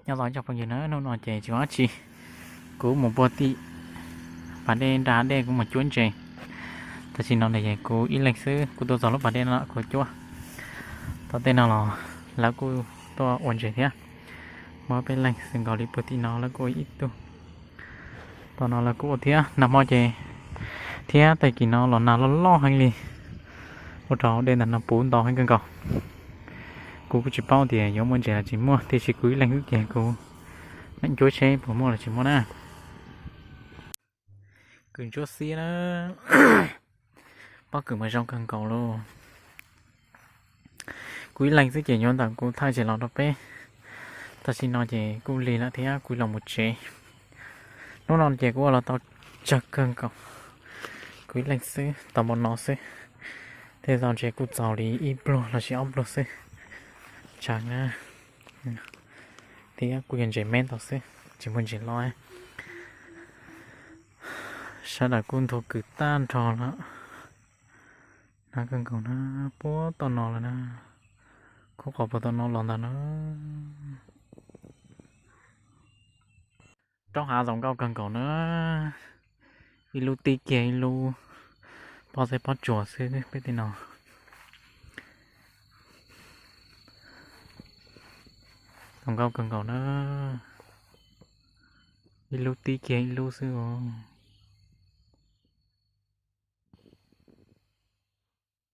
Nyob zoo cov phooj ywg na, hnub no ces tsis ua dab tsi, kuv mus puag tim pas dej nram dej kuv mus cuab ntses. Tam sim no ces kuv ib leeg xwb, kuv tuaj txog lub pas dej no kuv cuab. Tom tej no los lawv kuj tuaj ua ntses thiab, muaj peb leeg xwb nkaus li puag tim no lawv kuj ua ib tug. Tom no lawv kuj ua thiab, nag hmo ces thiab tag kis no los nag loj loj heev li, ua rau dej ntawm no puv ntau heev kawg nkaus. Kuv kuj tsis paub tias yuav muaj ntses los tsis muaj, tiam sis kuv ib leeg xwb ces kuv mam cuab seb puas muaj los tsis muaj na. Kws ntsuab xiab na, pob kws mas zoo kawg nkaus li. Kuv ib leeg xwb ces yuav ntawm kuv thaij tsis los rau peb. Tam sim no ces kuj lig lawm thiab kuv los mus tsev. Hnub no ces kuv ua los tau tsawg kawg nkaus, kuv ib leeg xwb tau npaum no xwb. Tej zaum ntses kuj txaus li ib pluag los sis ob pluag xwb. Tsawg na, thiab kuj yog ntses me ntau xwb, tsis muaj ntses loj. Sawv daws kuj nthuav kws tag nrho lawm. Nag kawg nkaus na, puag tom no lawm na, khub qhov puag tom no los ntag na. Roob hav zoo nkauj kawg nkaus na, ib lub tib kiag ib lub, pob zeb pob tsuas xwb peb tej no. Zoo nkauj kawg nkaus na, ib lub tib kiag ib lub xwb os.